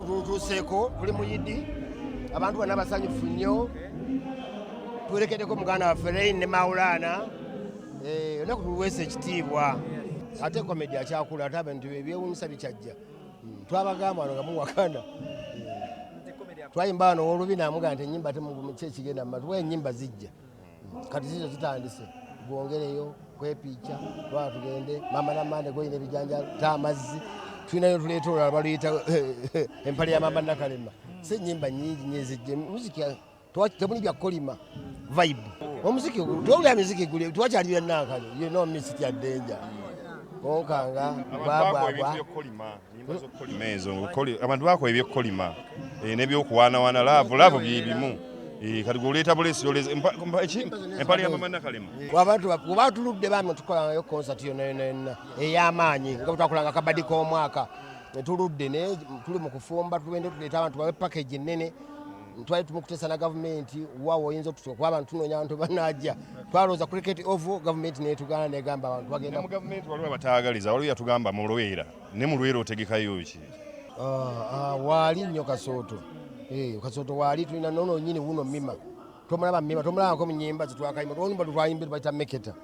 Tulutuuseeko, tuli mu Yidi, abantu bonna basanyufu nnyo. Tuwerekeddeko muganda waffe Reign ne Maulana. Olunaku tuluweesa ekitiibwa. Ate comedy akyakula, ate abantu ebyewuunyisa bikyajja. Twabagamba wano nga muwakana. Twayimba wano ow'olubi n'amugamba nti ennyimba temugumu, ki ekigenda mu matu, ennyimba zijja. Kati zizo zitandise, gwongereyo kwepiica, lwala tugende mama namande goyina ebijanjalo ta amazzi tulinayo, tuleeta olulala baluyita empale ya mama Nakalema. Si ennyimba nnyingi nnyo ezijja, muziki temuli bya kolima vibe, omuziki twawulira muziki guli twakyali bya nankani, you know me, sitya danger konkanga bwabwabwa. Ezo abantu bakola ebyekolima n'ebyokuwaanawaana, love love byebimu. Kati gweoleeta bulesi empale ya mama Nakalema. Oba tuludde bami, tukolangayo concert yonna yonna yonna ey'amaanyi nga bwe twakolanga kabadi k'omwaka. Tuludde naye tuli mu kufumba, tugende tuleete abantu bawe package ennene. Twali tumukuteesa na gavumenti waawe oyinza okutuuka kuba abantu tunoonya abantu banajja. Twalowooza Cricket Oval, gavumenti netugaana negamba abantu bagenda mu gavumenti waliwo abataagaliza, waliwo yatugamba mu Lwera, ne mu Lwera otegekayo ki? Waali nnyo Kasooto. Kasooto waali, tulina nono nyini wuno Mima, tomulaba Mima, tomulabako mu nyimba zetwakayimba, oluyimba lwetwayimba bayita Meketa,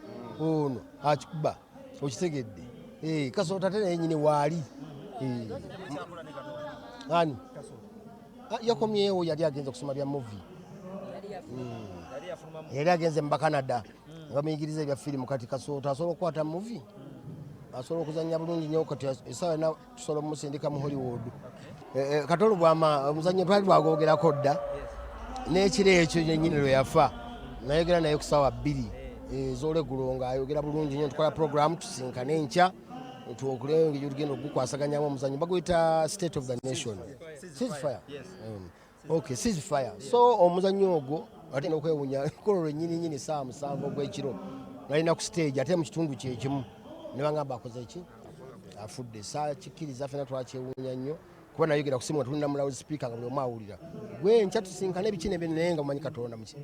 ono akikuba okitegedde. Kasooto ate naye nyini waali. Ani yakomyewo, yali agenze okusoma bya movie, yali agenze mu Bacanada bamuyigiriza ebya firimu. Kati Kasooto asobola okukwata movie, asobola okuzanya bulungi nnyo. Kati essaawa yonna tusobola omusindika mu Hollywood. Katolo bwama omuzannyo twali twagwogerako dda n'ekiro ekyo nyennyini lwe yafa, nayogera naye ku ssaawa 2 ez'olweggulo ng'ayogera bulungi nnyo. Tukola program, tusinkane enkya twogere engeri tugenda okugukwasaganyamu. Omuzannyo baguyita State of the Nation, Ceasefire. Okay, Ceasefire. So omuzannyo ogwo ate nokwewunya kolo lwennyini nyini saawa 7 ogw'ekiro nalina ku stage ate mu kitundu kyekimu ne bagamba akoze ki, afudde. Saakikkiriza, fena twakyewuunya nnyo kuba nayogera ku simu nga tulina mu loudspeaker nga buli omu awulira, gwe nkya tusinkane ebiki nebyo, naye nga mumanyi Katonda muki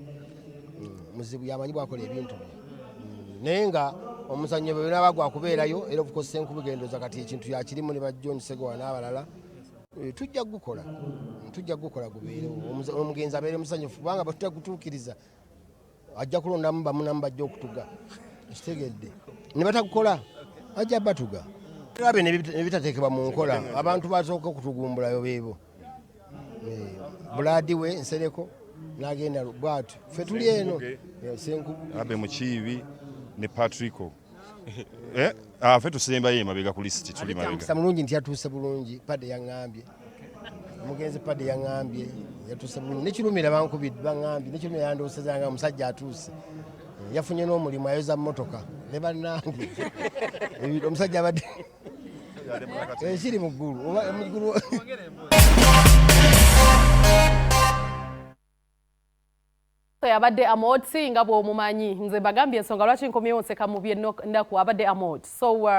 muzibu, yamanyi bwakola ebintu bye. Naye nga omuzannyo bwe naba gwakubeerayo era of course Senkubugendoza kati ekintu yakirimu ne ba John Segowa n'abalala. Tujja gukola, tujja gukola gubeerewo, omugenzi abeere musanyufu, kubanga bwe tutagutuukiriza ajja kulondamu bamunamu bajja okutuga, kitegedde, ne batagukola ajja batuga abe nebitateekebwa mu nkola. Abantu basooka okutugumbulayo beebo. Bulaadi we Nsereko n'agenda bwatyo, ffe tuli eno. Senkubuge. Abe Mukiibi ne Patrico. Ffe tusembayo emabega ku lisiti, tuli mabega. Mukisa mulungi nti yatuuse bulungi. Pade yaŋŋambye, omugenzi Pade yaŋŋambye yatuuse bulungi. Nekirumira bankubidde, baŋŋambye nekirumira yandooseza nga omusajja atuuse. Yafunye n'omulimu, ayoza mmotoka ne bannange. Omusajja abadde ekiri mu ggulu oba mu ggulu. Abadde Amoti nga bw'omumanyi, nze mbagambye ensonga lwaki nkomyewo nseka mu byennaku. Abadde Amot. So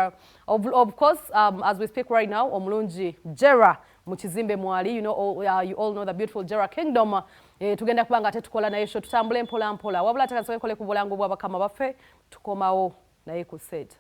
of course, as we speak right now, omulungi Jera mu kizimbe mwali, you all know the beautiful Jera Kingdom. Tugenda kuba nga ate tukola naye show, tutambule mpola mpola, wabula ate kasooke nkole ku bulango bw'abakama baffe, tukomawo naye ku set.